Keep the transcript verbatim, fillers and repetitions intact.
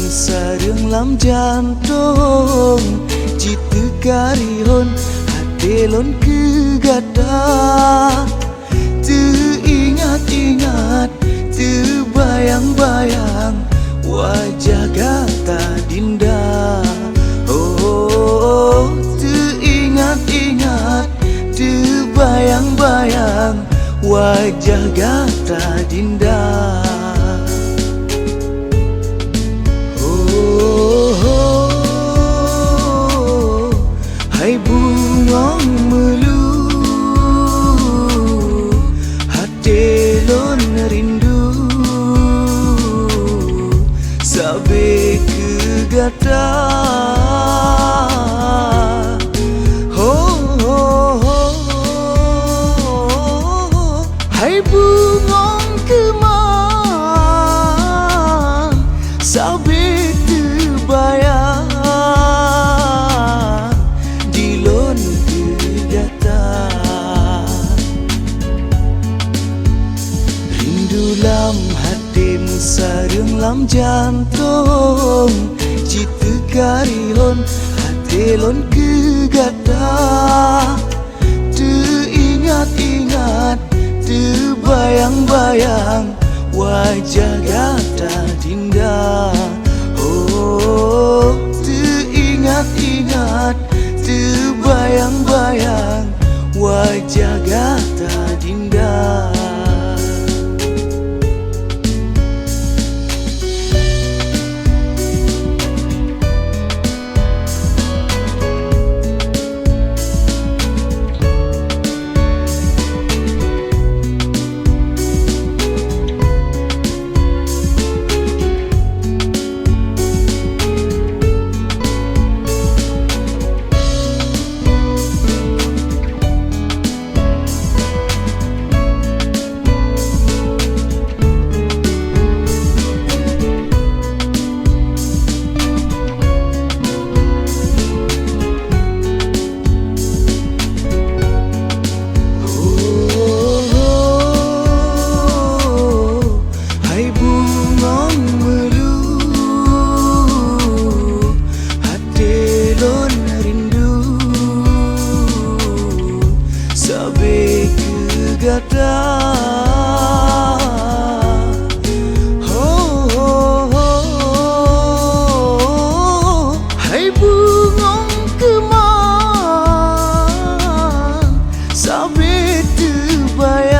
Sareueng lam jantông, cit teuka rihon até lôn keu gata. Teuingat-ingat, teubayang-bayang wajah gata, Dinda. Oh, teuingat-ingat, teubayang-bayang wajah gata, Dinda. Oh, oh, oh. Hai bungong meulu, até lôn rindu sabe keu gata. Ho, ho, ho, ho. Hai bungong keumang, sabe teubayang di lôn keu gata. Rindu lam até, meusareueng lam jantông, cit teuka rihon até lôn keu gata. Teuingat-ingat, teubayang-bayang wajah gata, Dinda. Oh, teuingat-ingat, teubayang-bayang wajah gata, Dinda. Hai bungong meulu, até lôn rindu sabe keu gata. Ho, ho, ho, ho. Hai bungong keumang, sabe teubayang